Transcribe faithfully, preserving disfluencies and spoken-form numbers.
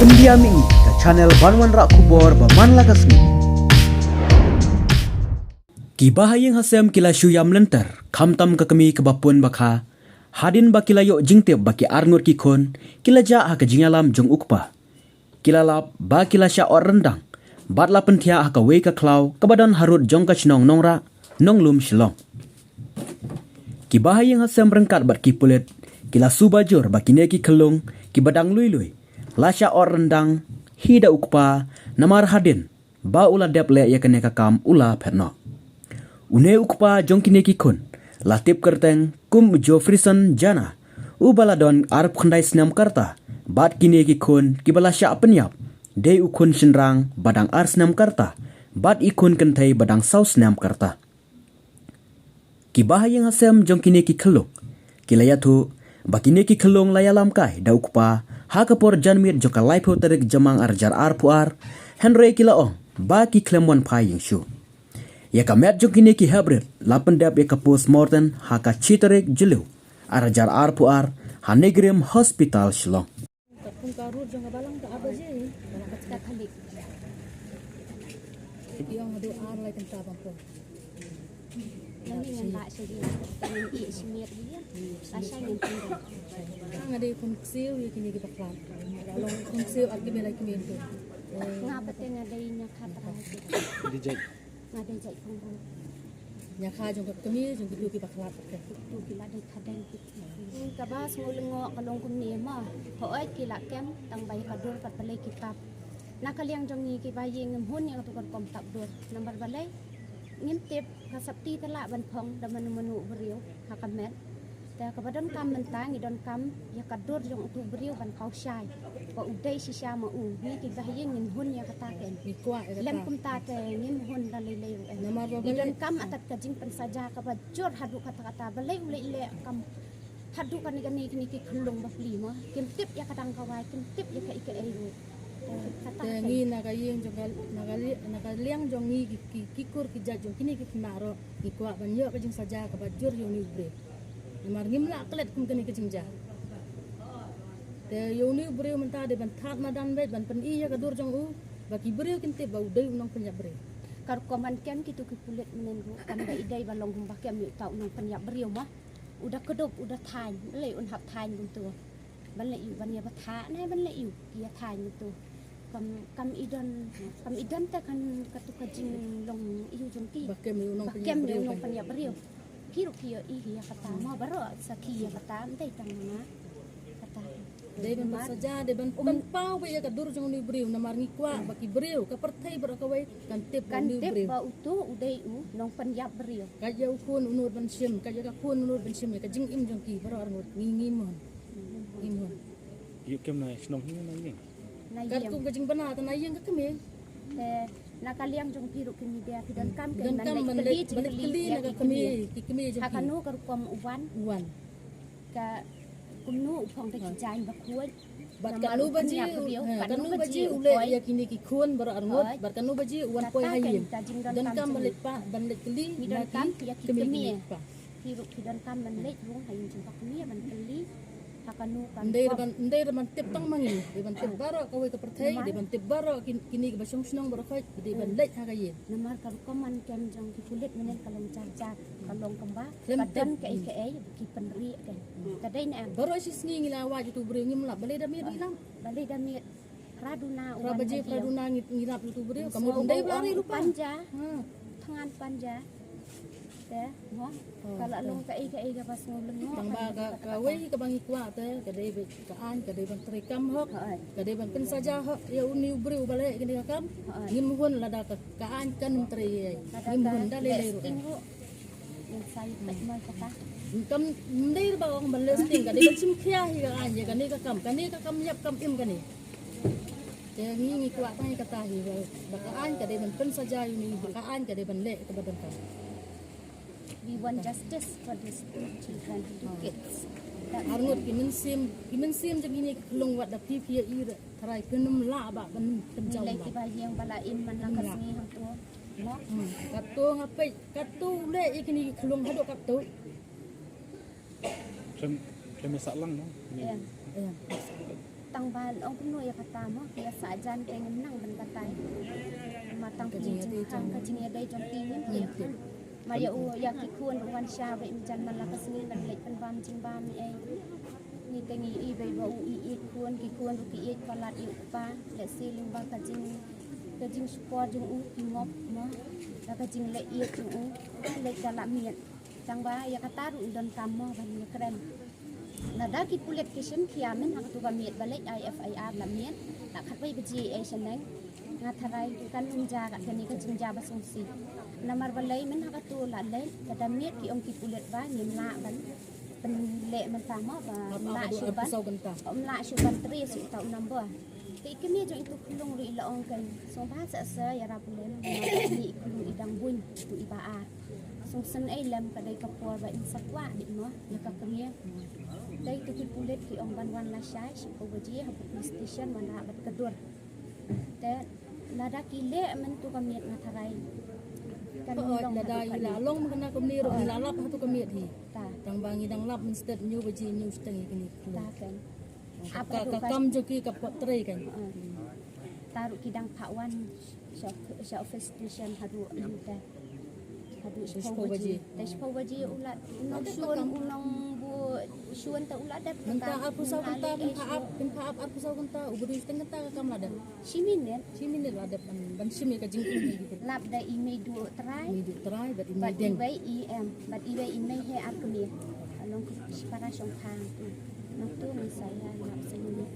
India Mih, ka channel ban wanrah khubor ba man la ka sngi. Ki bahaïing hasem ki la shu ïam lynter, khamtam ka kmie kaba pun bakha. Hadien ba ki la ïoh jingtip ba ki arngut ki khun ki la jah ha ka jingïalam jong u kpa, ki la lap ba ki la shah ot ryndang bad la pynthiah ha kawei ka khlaw kaba don harud jong ka shnong Nongrah, Nonglum, Shillong. Ki bahaïing hasem ryngkat bad ki pulit ki la suba jur ba kine ki khyllung kiba dang lui lui la shah ot ryndang hi da u kpa, namar hadien ba u la dep leh ïa kane ka kam u la phet noh. Une u kpa jong kine ki khun la tip kyrteng kum u Geoffreyson Jana, uba la don arphew khyndai snem ka rta, bad kine ki khun kiba la shah pynïap dei u khun shynrang ba dang ar snem ka rta bad i khun kynthei ba dang saw snem ka rta. Ki bahaïing hasem jong kine ki khyllung ki la ïathuh ba kine ki khyllung la ïalam kai da u kpa ha ka por janmiet jong ka laiphew tarik Jymmang ar hajar arphew ar, hynrei ki la ong ba ki khlem wan phai ïing shuh. Ïa ka met jong kine ki heprit la pyndep ïa ka postmortem ha ka shi tarik Jylliew ar hajar arphew ar ha NEIGRIHMS Hospital, Shillong. Katkum ka rut jong ka balang ka ar baje, ka la ka khalik. Ki ong haduh ar lai kynta bang pon. Nang ni ngan lah sha ji, ngan ïeh shi miet ji. La shai ngan pun. Nga dei khun ksiew ïa kine ki bakhlad. Ka long khun ksiew ar kmie lai kmie tu. Nga pat te nga dei ñiakha trai. Di jai. Nga dei jait pynrut. Ñiakha jong ka kmie jong kito ki bakhlad. Kito ki la dei khadeng ki. Kaba sngew lyngngoh ka long kumne mo. Hooid ki la kem tang ba ïa ka dur pat balei ki tap. Na ka liang jong ngi ki bahaïing ngim hun ïa katu ka rukom tap dur. Namar balei ngim tip ka sopti te lah ban phong da mano mano u briew ha ka met. Te kaba donkam mynta ngi donkam ïa ka dur jong utu u briew ban paw shai ba u dei shisha ma u. Ngi ki bahaïing ngin hun ïa kata ken. Ngi kwah ïa kata. Lem kumta te ngim hun da lei lei ruh em. Namar ba ngi balei donkam atat ka jingpynsaja kaba jur haduh katta katta. Balei u leit leh kam haduh kane kane kine ki khyllung bapli mo. Kim tip ïa ka dang kawei, kim tip ïa kaei kaei ruh. Kata te ken. Ngi na ka ïing jong ka, na ka li-, na ka liang jong ngi ki, ki, ki kur ki jait jong kine ki khynnah ruh ngi kwah ban ïoh ka jingsaja kaba jur ïa une u briew. Namar ngim lah klet kum kane ka jingjia. Te ïa une u briew mynta dei ban thad madan beit ban pyni ïa ka dur jong u ba ki briew kin tip ba u dei u nongpynïap briew. Ka rukom ban kem kito ki pulit mynnin ruh kan da i dei ba long kumba kem ïa uta u nongpynïap briew mo. U da kdup, u da thaiñ, balei un hap thaiñ kumto. Ban leh ïu ban ïa bathah ne ban leh ïu ki ïa thaiñ kumto. Kam, kam i don, kam i don te kan katu ka jinglong ïu jong ki. Ba kem ïa u nongpynïap briew. Phi ruh phi ïohi ïa kata mo baroh sakhi ïa kata, ym dei tang ma nga. Kata. Dei ban pynsaja, dei ban pynpaw beit ïa ka dur jong une u briew namar ngi kwah ba ki briew ka pyrthei baroh kawei kan tip ba une u briew, kan tip ba uto u dei u nongpynïap briew. Ka ïa u khun u nud ban shim, ka ïa ka khun u nud ban shim ïa ka jingim jong ki baroh arngut. Ngi, ngim hun. Ngim hun. Ïa kem na shnong hi na ïing. Na ïing. Katkum ka jingbna ta na ïing ka kmie. Te na ka liang jong phi ruh ki media phi donkam ken ban leit kylli jingkylli na ka kmie, ki kmie jong phi. Ha kano ka rukom u wan. U wan. Ka kumno u phong da ki jaiñ bakhuid. Bad kano baje, ha, kano baje u leh ïa kine ki khun baroh arngut, bad kano baje u wan poi ha ïing. Donkam ban leit pa, ban leit kylli na ki kmie. Phi ruh phi donkam ban leit rung ha ïing jong ka kmie ban kylli ha kano ka rukom. Ym dei ban, ym dei ban tip tang ma ngi, dei ban tip baroh kawei ka pyrthei, dei ban tip baroh kin-, kine kiba shong shnong baroh khoit, dei ban leit ha ka ïing. Namar ka rukom man kem jong ki pulit mynnin ka long jar jar, ka long kumba ka don kaei kaei ki pynrieh ken. Ka dei ne em? Baroh shi sngi ngi la wad ïa utu u briew, ngim lap. Balei da miet ngi lap? Balei da miet? Phra duna u wan ha ïing. Phra baje, phra duna ngi, ngi lap ïa utu u briew. Ka mut ym dei ba ri ruh panja. Thngan panja. Te mo, ka la long kaei kaei kaba sngew lyngngoh. Tang ba ka, kawei kaba ngi kwah te ka dei ba ka aiñ ka dei ban treikam hok, ka dei ban pynsaja hok ïa une u briew ba leh kane ka kam. Ngim hun lada ka, ka aiñ kan ym trei ïa ïa. Ngim hun da lei lei ruh. Kam, ym dei ba ong ban leh sting, ka dei ban shim khia hi ka aiñ ïa kane ka kam, kane ka kam ïap kam im kane. Te ngi ngi kwah tang ïa kata hi ba, ba ka aiñ ka dei ban pynsaja ïa une, ba ka aiñ ka dei ban leh kaba donkam. We want justice for these two children, two kids. Arngut ki mynsiem, ki mynsiem jong kine ki khyllung wat da phi phi ïa i re, tharai kin ym lah ba ban pynjaw. Ngi lei kiba ïeng ba la im man la ka sngi hangto. Kato nga peit, kato u leh ïa kine ki khyllung haduh kato. Khlem, khlem ïa sah lang mo. Tang ba Ong kumno ïa kata mo, ïa sa jan te ngim nang ban batai. Ma tang ka jingïadei jong ka jingïadei jong ki ngim tip. Ma ïa u ïa ki khun ruh wan sha bad ym jan man la ka sngi ban leit pynbam jingbam ei. Ngi te ngi i bad ba u i i khun ki khun ruh ki i palat ïa u pa. Lehse lyngba ka jing ka jingshukor jong u ki ngop mo. La ka jingleh ïa jong u leit da la miet. Tang ba ïa kata ruh don kam mo ban ïa kren. Lada ki pulit ki shim khia men ha katu ka miet ba leit ai F I R la miet. La khatwei baje ei shaneng. Nga tharai kan ym ja kat kane ka jingjia ba sngewsih. Namar balei men ha katu la leit lada miet ki ong ki pulit ba ngim lah ban pynleh mynta mo ba ym lah shuh ban ym lah shuh ban trace uta u number. Te i kmie jong itu khunlung ruh i la ong kan sngewbha sa sa ïa ra pulit namar ba i khunlung i dang buiñ tu i ba ar. Sngewsih ei lem ka dei ka por ba in sa kwah dei mo ïa ka kmie. Dei tu ki pulit ki ong ban wan lashai shiphew baje ha police station wanrah bad ka dur. Te lada ki leh men tu ka miet nga tharai. Kan long lada i la long kane ka miet ruh la lap ha tu ka miet hi. Tang ba ngi dang lap men stet hynñiew baje hynñiew shiteng ïa kine. Ta kan. Ka kam jong ki ka pot trei kan. Ta ruh ki dang phah wan sha office station haduh te. Haduh shiphew baje. Te shiphew baje u la nongshun u nongbuh shun te u la dep. Mynta arphew saw kynta phin phah ap, phin phah ap arphew saw kynta u ba dei shiteng kynta ka kam la dep. Shi minit. Shi minit la dep ban shim ïa ka jingkylli. Lap da i mei duh trai. Mei duh trai bad i mei deng. Bad iwei i em bad iwei i mei he ar kmie. Long ki shipara shongphang tu. Nangtu ngi sa ïa lap sa minit.